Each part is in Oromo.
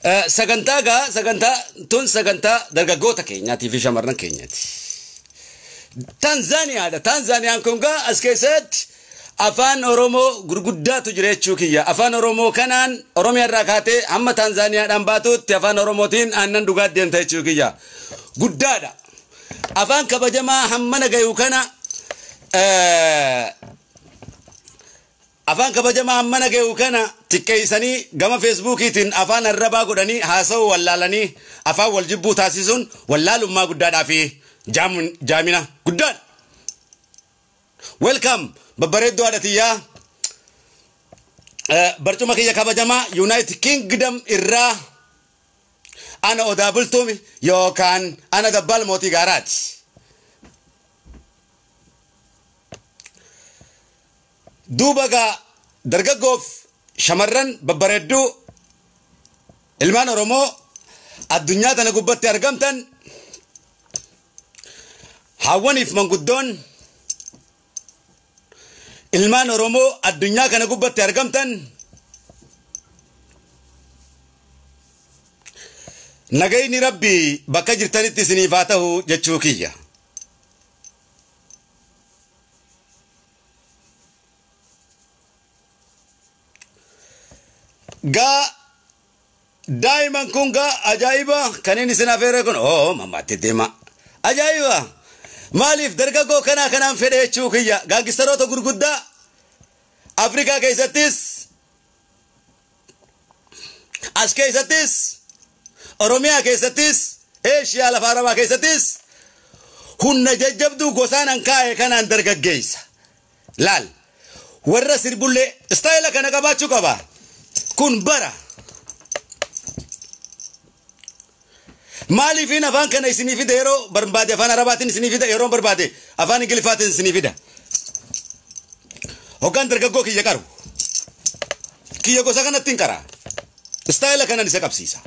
Sagantaa gaa sagantaa tun sagantaa dargaggoota keenyaatii fi shamarran keenyaati. Taanzaaniyaadha. Taanzaaniyaan kun gaa as keessatti afaan Oromoo gurguddaatu jira jechuu kiyya. Afaan Oromoo kanaan Oromiyaa irraa kaatee hamma Taanzaaniyaadhaan baatutti afaan Oromootiin aannan dhugaa deemta jechuu kiyya. Guddaadha. Afaan kabajamaa hammana gayu kana, afaan kabajamaa hammana gayu kana xiqqeessanii gama Feesbuukiitiin afaan arrabaa godhanii haasa'uu wallaalanii afaan wal jibbuu taasisuun wallaalummaa guddaadhaa fi jaamina guddaadha. Welcome, babbareedduu haadha tiyyaa. Barcuma kiyya kabajamaa United Kingdom irraa ana Odaa Bultuumi yookaan ana Dabbaal Mootii Gaaraati. Duuba gaa dargaggoof shamarran babbareedduu ilmaan Oromoo addunyaa tana gubbatti argamtan, hawwaniif manguddoon ilmaan Oromoo addunyaa kana gubbatti argamtan, nagayni Rabbii bakka jirtanitti isiniif haa ta'u jechuu kiyya. Gaa daa'iman kun gaa ajaa'iba kan inni isin afeere kun oo mamaatti deema. Ajaa'iba! Maaliif dargaggoo kanaa kanaan fedhe jechuu kiyya? Gaangistaroota gurguddaa Afrikaa keessattis, as keessattis, Oromiyaa keessattis, Eeshiyaa lafa Arabaa keessattis humna jajjabduu gosaan an kaa'e kanaan dargaggeessa. Laal, warra sirbullee istaayila kana qabaachuu qaba. Kun bara. Maaliifin afaan kana isinii fida? Yeroo barbaade afaan Arabaatiin isinii fida, yeroo barbaade afaan Ingiliffaatiin isinii fida. Hoggaan dargaggoo kiyya qaru. Kiyya gosa kanatti hin qara. Istaayila kanan isa qabsiisa.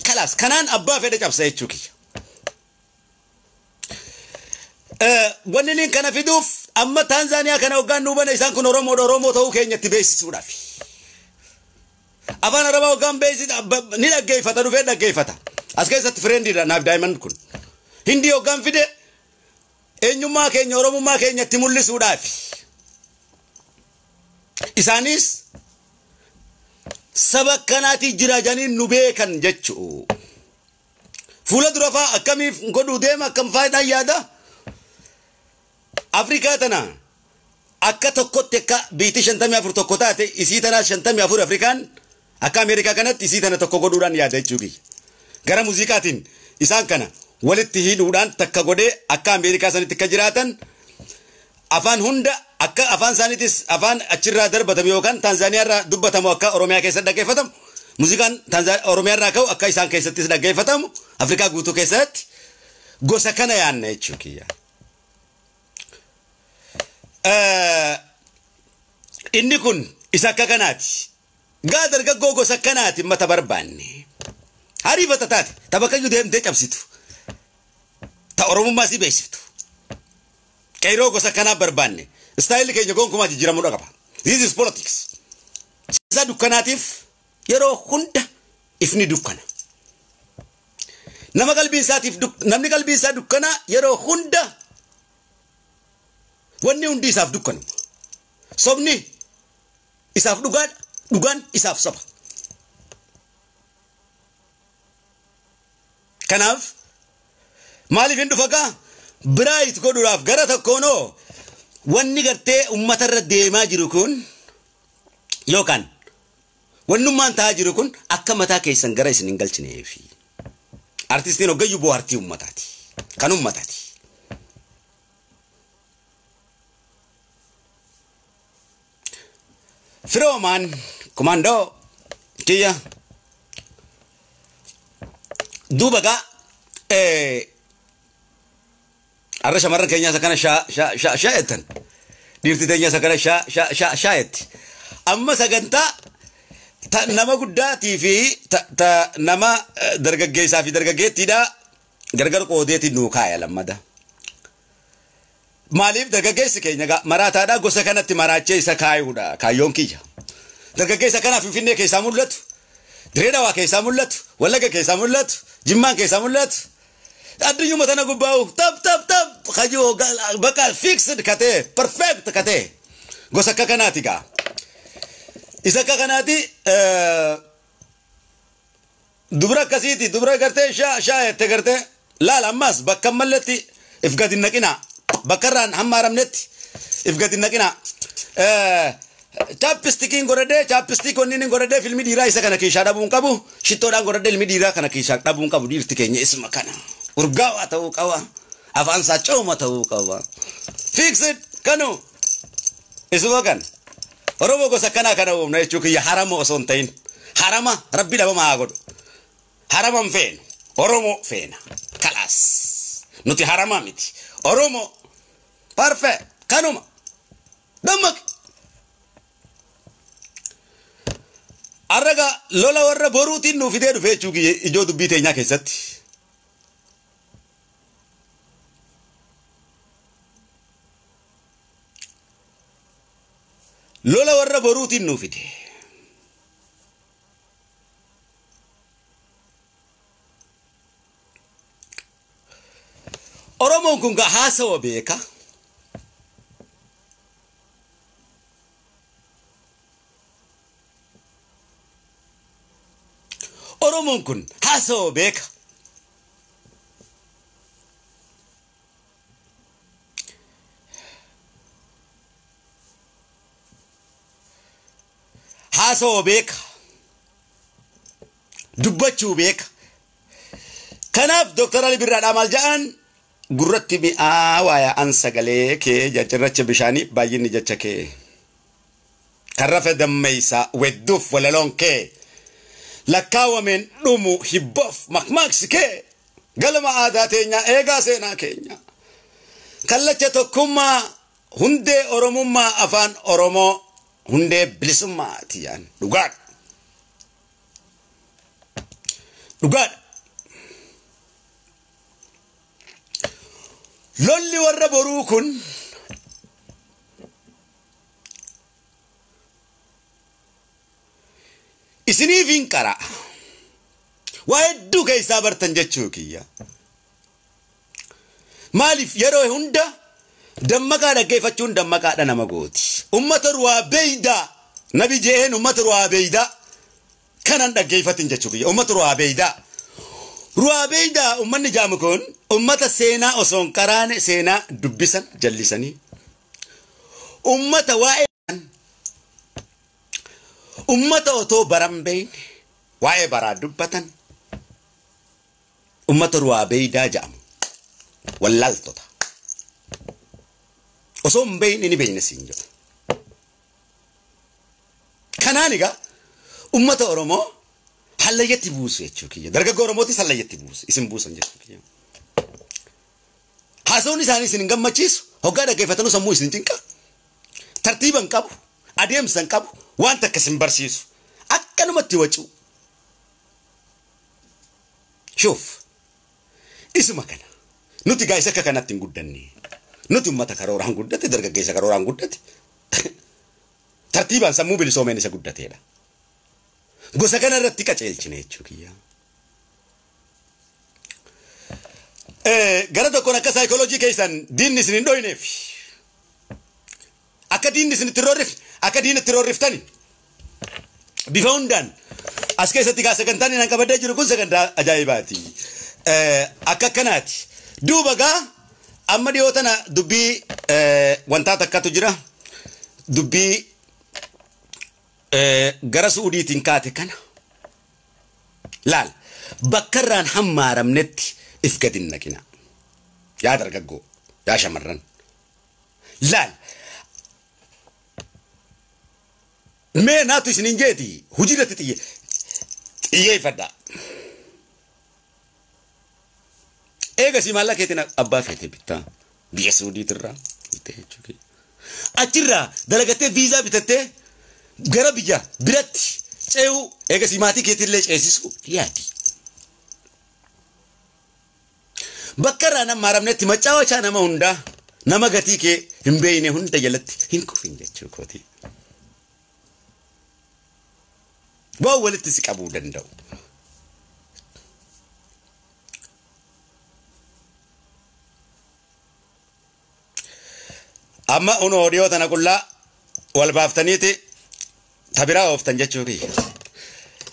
Kalaas, kanaan abbaa fedhe cabsa jechuu kiyya. Wanni inni kana fiduuf amma Taanzaaniyaa kana hoggaan nuu bane, isaan kun Oromoodha, Oromoo ta'uu keenyatti beeksisuudhaaf. Afaan Arabaa hoggaan beeksisa ni dhaggeeffata, dhufee dhaggeeffata. As keessatti friendiidha naaf daa'imman kun. Hindii hoggaan fide eenyummaa keenya, Oromummaa keenyatti mul'isuudhaaf. Isaanis saba akkanaatii jira jedhanii nu beekan jechuu. Fuula dura fa'aa akkamiif godhuu deema, akkam faayidaan yaada? Afrikaa tana akka tokkotti, akka biitti 54 tokko taate, isii tanaa 54 Afrikaan akka Ameerikaa kanatti isii tana tokko godhuudhaan yaada jechuu kiyya. Gara muuziqaatiin isaan kana walitti hidhuudhaan takka godhee akka Ameerikaa sanitti akka jiraatan, afaan hunda akka afaan isaaniitis afaan achirraa darbatamu yookaan Taanzaaniyaa irraa dubbatamu akka Oromiyaa keessatti dhaggeeffatamu, muuziqaan Oromiyaa irraa ka'u akka isaan keessattis dhaggeeffatamu, Afrikaa guutuu keessatti gosa kana yaanna jechuu kiyya. Inni kun isa akka kanaati. Gaa dargaggoo gosa kanaati mata barbaanne. Hariifata taate tapha deemtee cabsitu. Ta Oromummaa si beeksiftu. Qeeroo gosa kanaa barbaanne. Istaayilli keenya gonkumaa jijjiiramuu qaba. This is politics. Isa dukkanaatiif yeroo hunda ifni dukkana. Nama qalbiin isaatiif, namni qalbiin isaa dukkanaa yeroo hunda wanni hundi isaaf dukkanuma. Sobni isaaf dhugaadha, dhugaan isaaf soba. Kanaaf maaliif hin dhufa gaa? Bright godhuudhaaf gara tokkoonoo wanni gartee uummatarra deemaa jiru kun yookaan wannummaan ta'aa jiru kun akka mataa keessan gara isin hin galchineefi. Artistiin hoggayyuu bohaartii uummataati. Kan uummataati. Firoomaan kumaandoo kiyya duuba gaa har'a shamarran keenyaas akkana shaa shaa shaa shaa jettan. Dhiirti teenyaas akkana shaa shaa shaa shaa jetti. Amma sagantaa ta nama guddaatii fi ta nama dargaggeessaa fi dargaggeettiidha gargar qoodeetiin nuu kaaya lammada. Maaliif dargaggeessi keenya maraataadha, gosa kanatti maraachee isa kaayuudha kaayyoon kiyya. Dargaggeessa kanaaf Finfinnee keessaa mul'atu. Diree Dhawaa keessaa mul'atu, Wallagga keessaa mul'atu, Jimmaan keessaa mul'atu. Addunyuma tana gubbaa'u tap tap tap kajuu bakka fixed katee perfect katee gosa akka kanaati gaa. Isa akka kanaati dubra akkasiiti dubra gartee shaa shaa jette gartee laal ammas bakka malletti if gadi hin naqinaa bakka irraan hammaaramnetti if gadi hin naqinaa. Chapstikiin godhadhee chapstick wanni inni godhadhee filmi dhiiraa isa kana keessaa dhabuu hin qabu shittoodhaan godhadhee ilmi dhiiraa kana keessaa dhabuu hin qabu dhiirti keenya isuma kana urgaawaa ta'uu qaba afaan isaa cooma ta'uu qaba fixed kanu isuma kana Oromoo gosa akkanaa kana uumna jechuu kiyya harama osoo hin ta'in harama rabbi dhabama haa godhu harama hin feenu Oromoo feena kalaas nuti harama miti Oromoo perfect kanuma dammaqi. Arraga lola warra boruutiin nuu fidee dhufe jechuu kiyya ijoo dubbii teenyaa keessatti. Lola warra boruutiin nuu fide. Oromoon kun gaa haasawa beeka. Oromoon kun haasawa beeka. Haasawa beeka. Dubbachuu beeka. Kanaaf Dooktar Ali Birraadhaa maal jedhan gurratti mi'aawaa yaa'an sagalee kee cirracha bishaanii baay'inni jecha kee. Kan rafe dammeeysaa wedduuf walaloon kee. Lakkaawameen dhumu hibboof makmaaksi kee. Galma aadaa teenyaa eegaa seenaa keenya. Kallacha tokkummaa hundee Oromummaa afaan Oromoo hundee bilisummaati yaan dhugaadha. Dhugaadha. Lolli warra boruu kun isiniif hin qara. Waa hedduu keessaa bartan jechuu kiyya. Maaliif yeroo hunda dammaqaa dhaggeeffachuun dammaqaadha nama gooti. Ummata ruwaa beeydaa nabi je'een ummata ruwaa beeydaa kanan dhaggeeffatin jechuu kiyya. Ummata ruwaa beeydaa. Ruwaa beeydaa ummanni jaamu kun ummata seenaa osoo hin qaraane seenaa dubbisan jallisanii. Ummata waa'ee ummata otoo baran beeyne waa'ee baraa dubbatan ummata ruwaa beeydaa jedhamu wallaaltota. Osoo hin beeyne ni beeyne siin jedhu. Kanaan egaa ummata Oromoo hallayyatti buusu jechuu kiyya. Dargaggoo Oromootis hallayyatti buusu isin buusan jechuu kiyya. Haasawni isaanii isin hin gammachiisu hoggaa dhaggeeffatanuu sammuu isin cinqa. Tartiiba hin qabu adeemsa hin qabu waan takka isin barsiisu akkanumatti wacuu. Shuuf isuma kana nuti gaa isa akka kanatti hin guddanne. Nuti ummata karooraan guddate dargaggeessa karooraan guddate tartiibaan sammuu bilisoomeen isa guddateedha. Gosa kana irratti qaceelchine jechuu kiyya. Gara tokkoon akka saayikooloojii keessan diinni isin hin dhoyneef akka diinni isin itti roorrifne akka diinni itti roorriftani bifa hundaan as keessatti gaa sagantaan inni qabadee jiru kun sagantaa ajaa'ibaati. Akka akkanaati. Duuba gaa amma dhiyoo tana dubbii wantaa takkatu jira. Dubbii gara Suudiitiin kaate kana laal bakka irraan hammaaramnetti if gadi hin naqina. Yaa dargaggoo yaa shamarran laal mee naatu isiniin jeeti hojii irratti xiyyeeffadhaa. Eegasii maallaqa keetiin abbaa feete bittaa biyya Suudiitirraa bitee jechuudha. Achirraa dalagattee viizaa bitattee gara biyya biratti ce'uu eegasii maatii keetillee ceesisuu yaadi. Bakka irraa nama maaramnetti macaawachaa nama hundaa nama gatii kee hin beeyne hunda jalatti hin kufin jechuu kooti. Waan walitti si qabuu danda'u. Amma unoo dhiyoo tana qullaa wal baaftaniiti tabiraa ooftan jechuu kiyya.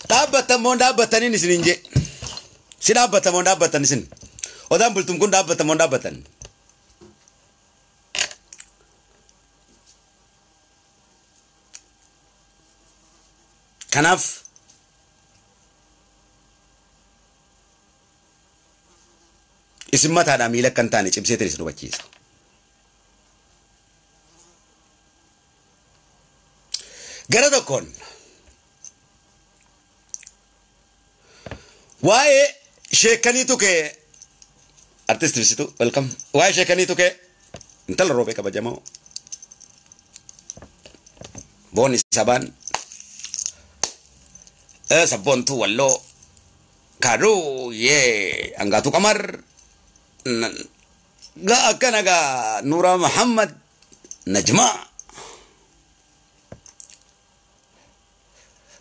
Dhaabbattan moo dhaabbattaniin isin hin jee. Si dhaabbattan moo dhaabbattan isin. Odaan bultum kun dhaabbattan moo dhaabbattan. Kanaaf isin mataadhaa miila akka hin taane cimseetiin isin hubachiisa. Gara tokkoon waa'ee sheekaniitu kee artist ibsitu welcome waa'ee sheekaniitu kee intala roobee kabajamoo boonni sabaan sabboontuu walloo kaaduu yee angaatuu qamar gaa akkana gaa Nuuraa Muhammad Najmaa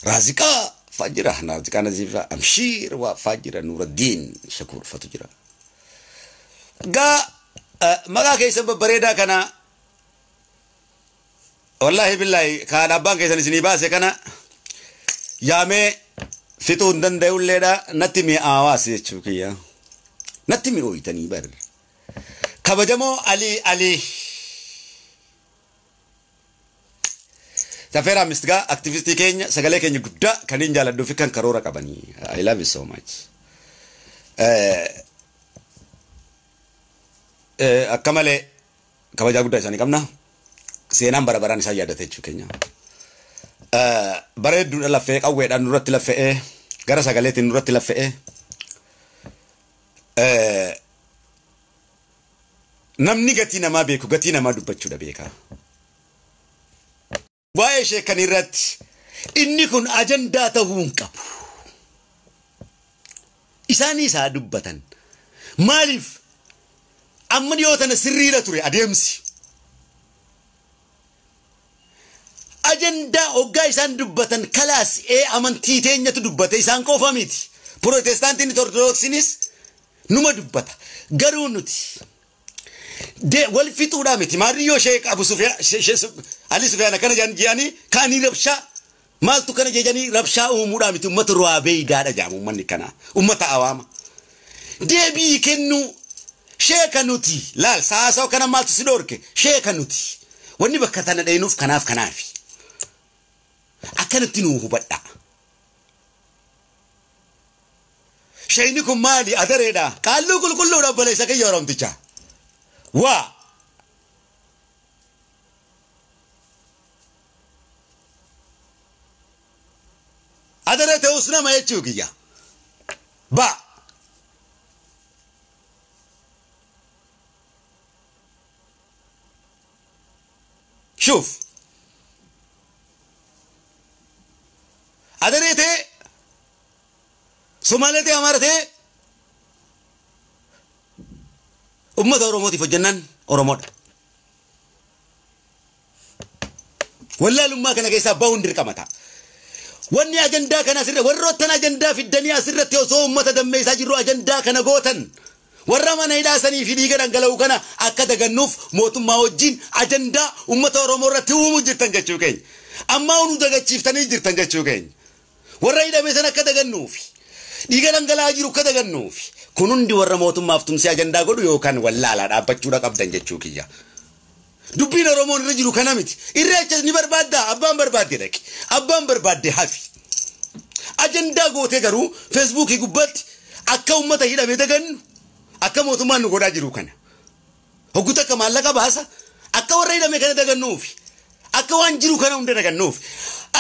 Raziqaa fajira Raziqaa Nazifa Amshiir waa fajira Nuuraddiin Shakuur fatu jira. Gaa maqaa keessan babbareedaa kana wallaahi billaahi kaan abbaan keessan isinii baase kana yaamee fixuu hin danda'ulleedha natti mi'aawaas jechuu kiyya. Natti mi'ooytanii bar. Kabajamoo Alii Alii. Safeera Mistigaa aktivistii keenya sagalee keenya guddaa kan hin jaaladhuu fi kan karoora qabanii. I love you so much. Akka malee kabajaa guddaa isaanii qabna. Seenaan bara baraan isaan yaadate jechuu keenya. Bareedduudha laffee qawweedhaan nurratti laffe'ee gara sagaleetiin nurratti laffe'ee. Namni gatii namaa beeku gatii namaa dubbachuudha beekaa. Waa'ee sheekan irratti inni kun ajandaa ta'uu hin qabu. Isaan isaa dubbatan. Maaliif amma dhiyoo tana sirriidha ture adeemsi. Ajandaa hoggaa isaan dubbatan kalaas amantii teenyatu dubbate isaan qofa miti. Pirootestaantiin Ortodoksiinis numa dubbata. Garuu nuti wal fixuudhaa miti. Maariyyoo Sheek Abu Sufyaan Ali Sufyaan akkana jedhanii kaanii rabshaa maaltu kana jedhanii rabshaa uumuudhaa miti. Uummata ruwaabeeydaadha jedhamu uummanni kanaa. Uummata awaama. Deebii kennuu sheeka nuti laal saasaw kana maaltu si dhoorke sheeka nuti. Wanni bakka tana dheenuuf kanaaf kanaafi. Akkanatti nuu hubadhaa. Sheeyni kun maali adareedha. Qaalluu qulqulluudha obboleessa kiyya Oromticha. Waa. Adaree ta'us nama jechuu kiyya. Ba. Shuuf. Adaree ta'e Somaalee ta'e Amaara ta'e uummata Oromootiif hojjennaan Oromoodha. Wallaalummaa kana keessaa bahuun dirqama ta'a. Wanni ajandaa kana asirra warroottan ajandaa fiddanii asirratti osoo uummata dammeessaa jirru ajandaa kana gootan warra mana hidhaasanii fi dhiiga dhangala'u kana akka dagannuuf mootummaa wajjin ajandaa uummata Oromoo irratti uumuu jirtan jechuu keenya. Ammaa nu dagachiiftanii jirtan jechuu keenya. Warra hidhame sana akka dagannuufi dhiiga dhangala'aa jiru akka dagannuufi kun hundi warra mootummaaf tumsee ajandaa godhu yookaan wallaalaa dhaabbachuudha qabdan jechuu kiyya. Dubbiin Oromoon irra jiru kana miti. Irreecha ni barbaaddaa abbaan barbaadde dhaqi. Abbaan barbaadde hafi. Ajandaa gootee garuu feesbuukii gubbaatti akka uummata hidhame dagannu akka mootummaan nu godhaa jiru kana. Hogguutu akka maallaqa baasa akka warra hidhame kana dagannuufi akka waan jiru kana hunda dagannuufi.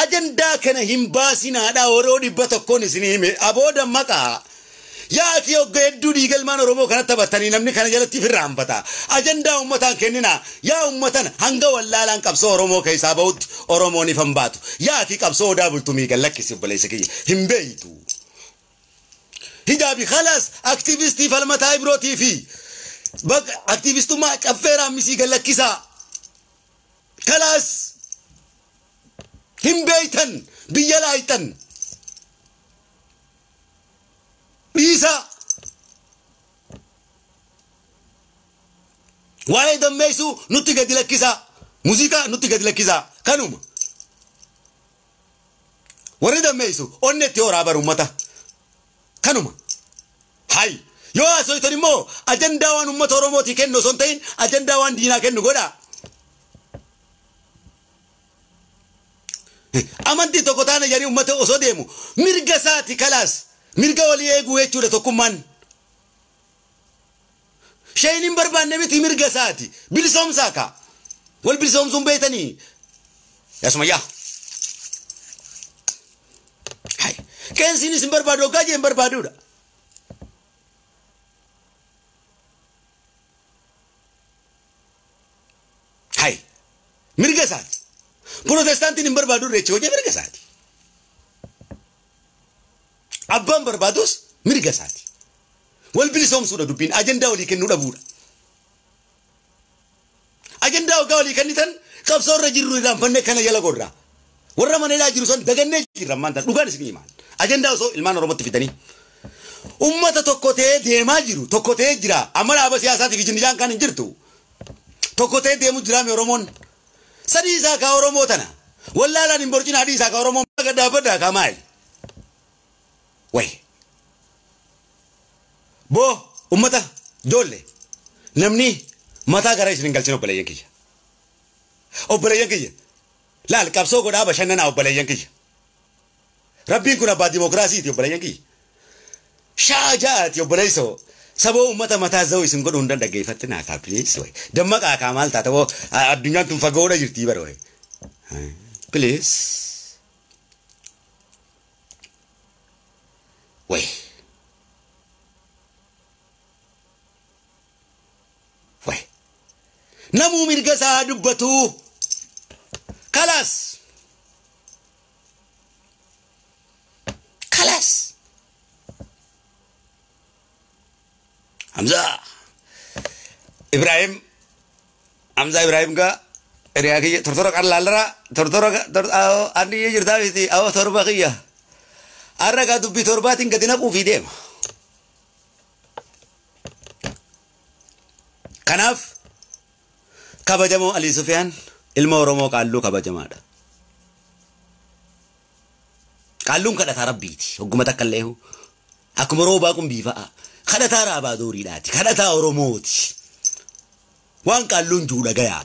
Ajandaa kana hin baasinaadhaa yeroo 100 isinii hime abooda maqaa. Yaati hogga hedduu dhiigalmaan Oromoo kana taphatanii namni kana jalatti ofirraa hambata. Ajandaa uummataan kenninaa. Yaa uummatan hanga wallaalaan qabsoo Oromoo keessaa bahutti Oromoon ifan baatu. Yaati qabsoo odaa bultumii gad lakkisi obboleessa kiyya. Hin beeytu. Hijaabi khalaas aktiivistii falmataa Ibrootii fi aktiivistummaa caffeeraa misii gad lakkisaa. Khalaas hin beeytan biyya laaytan. Waa'ee dammeessuu nutti gadi lakkisaa. Muuziqaa nutti gadi lakkisaa. Kanuma. Warri dammeessu onnetti horaa bara uummata. Kanuma. Hay. Yoo haasoftan immoo ajandaa waan uummata Oromootii kennu osoo hin ta'in ajandaa waan diinaa kennu godhaa. Amantii tokko taane jedhanii uummata osoo deemu mirga isaati kalaas mirga walii eeguu jechuudha tokkummaan. Shayeen hin barbaanne miti mirga isaati bilisoomsaa kaa wal bilisoomsuun beetanii yaasumayyaa. Qeensiinis hin barbaadu hoggaa jee hin barbaaduudha. Hay mirga isaati. Protestaantiin hin barbaadu irreecha hojii mirga isaati. Abbaan barbaadus mirga isaati. Wal bilisoomsuudha dubbiin ajandaa walii kennuu dhabuudha. Ajandaa hoggaa walii kennitan qabsoo irra jirru irraanfannee kana jala gorra. Warra mana hidhaa jiru san dagannee jirra ammaan tan dhugaan isin himaan. Ajandaa osoo ilmaan Oromootti fidanii. Uummata tokko ta'ee deemaa jiru tokko ta'ee jira amma dhaaba siyaasaatiif ijin kan hin jirtu. Tokko ta'ee deemu jiraame Oromoon. Sadii isaa kaa Oromoo tana. Wallaalaan hin borcin adii isaa kaa Oromoo gaddaa kaa maali? Wayi. Boo uummata ijoollee namni mataa gara isin hin galchin obboleeyyan kiyya. Obboleeyyan kiyya. Laal qabsoo godhaa bashannanaa obboleeyyan kiyya. Rabbiin kun abbaa dimookiraasiiti obboleeyyan kiyya. Shaajaati obboleessoo. Saboo uummata mataa za'u isin godhuu hin dandaggeeffatti naa kaa please wayi. Dammaqaa kaa maal taata boo addunyaan tun fagoodha jirtii bara wayi. Please. Wayi. Wayi. Namuu mirga isaa dubbatu. Kalaas. Kalaas. Hamza Ibrahim Hamza Ibrahim ga riyaa kiyya tortora qallalra tortora anni jirtaa miti awo torba kiyya arra gaa dubbii torbaatiin gadi naquufii deema. Kanaaf kabajamoo Alii Sufiyaan ilma Oromoo qaalluu kabajamaadha. Qaalluun kadhataa rabbiiti hogguma takka illee akkuma roobaa kun biifa'a. Kadhataa raabaa dooriidhaati. Kadhataa Oromooti. Waan qaalluun jiru dhagayaa.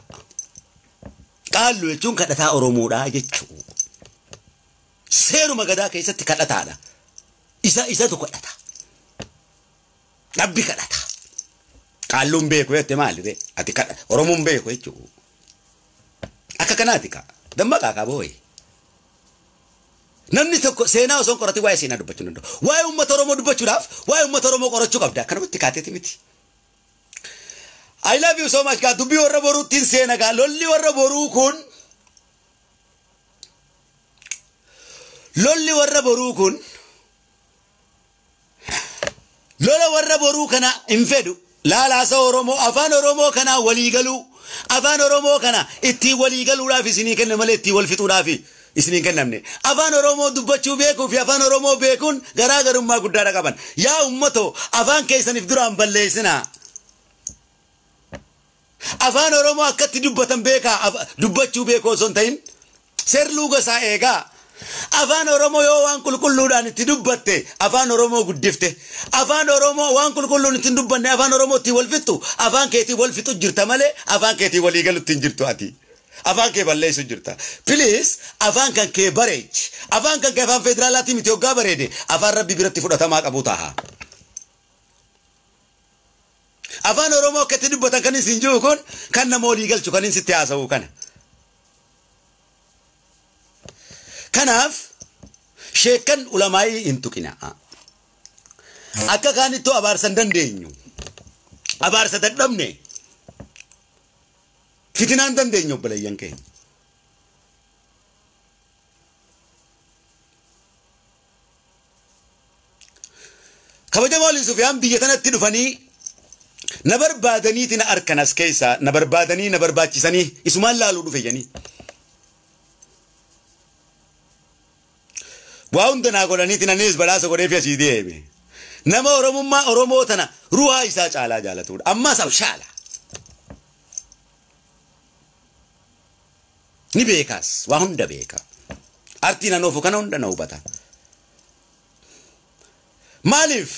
Qaalluu jechuun kadhataa Oromoodhaa jechuudha. Seeruma gadaa keessatti kadhataadha. Isatu kadhata. Rabbi kadhata. Qaalluun beeku jette maali ree? Ati kadha Oromoon beeku jechuudha. Akka kanaati kaa. Dammaqaa kaa boo'ee. Namni tokko seenaa osoo hin qoratin waa'ee seenaa dubbachuu danda'u. Waa'ee uummata Oromoo dubbachuudhaaf waa'ee uummata Oromoo qorachuu qabda. Akkanumatti kaateeti miti. I love you so much gaa dubbii warra boruuttiin seena gaa lolli warra boruu kun lolli warra boruu kun lola warra boruu kana hin fedhu. Laalaasa Oromoo afaan Oromoo kanaa walii galuu afaan Oromoo kana ittiin walii galuudhaaf isinii kenna malee ittiin wal fixuudhaaf isiniin kennamne. Afaan Oromoo dubbachuu beekuu fi afaan Oromoo beekuun garaagarummaa guddaadha qaban. Yaa uummatoo afaan keessaniif duraan balleessinaa. Afaan Oromoo akkatti dubbatan beekaa dubbachuu beekuu osoo hin ta'in seerluuga isaa eegaa. Afaan Oromoo yoo waan qulqulluudhaan itti dubbatte afaan Oromoo guddifte. Afaan Oromoo waan qulqulluun itti hin dubbanne afaan Oromoo ittiin wal fixxu afaan keetii wal fixu jirta malee afaan keetii walii galutti hin jirtu ati. Afaan kee balleessu jirta. Please afaan kan kee bareechi. Afaan kan kee afaan federaalaatii miti hoggaa bareede afaan rabbi biratti fudhatamaa qabu ta'a. Afaan Oromoo akkatti dubbatan kan isin jiru kun kan nama walii galchu kan sitti haasa'u kana. Kanaaf sheekkan ulamaa'ii hin tuqina. Akka kaanittuu abaarsa hin dandeenyu. Abaarsa dadhabne. Fitinaan dandeenyu obboleeyyan keenya. Kabajamoo Alii Sufiyaan biyya tanatti dhufanii na barbaadaniiti na arkan as keessaa na barbaadanii na barbaachisanii isumaan laaluu dhufe jedhanii. Waa hunda naa godhaniiti nanis badhaasa godheefi asii deeme. Nama Oromummaa Oromoo tana ruhaa isaa caalaa jaalatudha. Ammas abshaala. Ni beekaas, waa hunda beeka. Artiin an oofu kana hunda na hubata. Maaliif?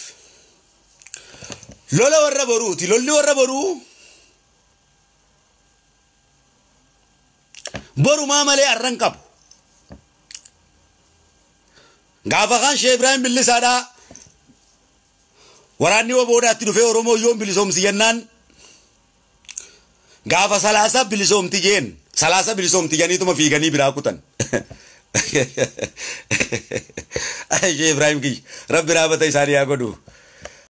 Lola warra boruuti. Lolli warra boruu borumaa malee arran qabu. Gaafa kaan Shee Ibraahim Billisaadhaa waraanni waboodaatti dhufee Oromoo yoom bilisoomsi jennaan, gaafa 30 bilisoomti jeen, 30 bilisoomti janiituma fiiganii biraa kutan. Shee Ibraahim kiyya, rabbi raabata isaanii haa godhu.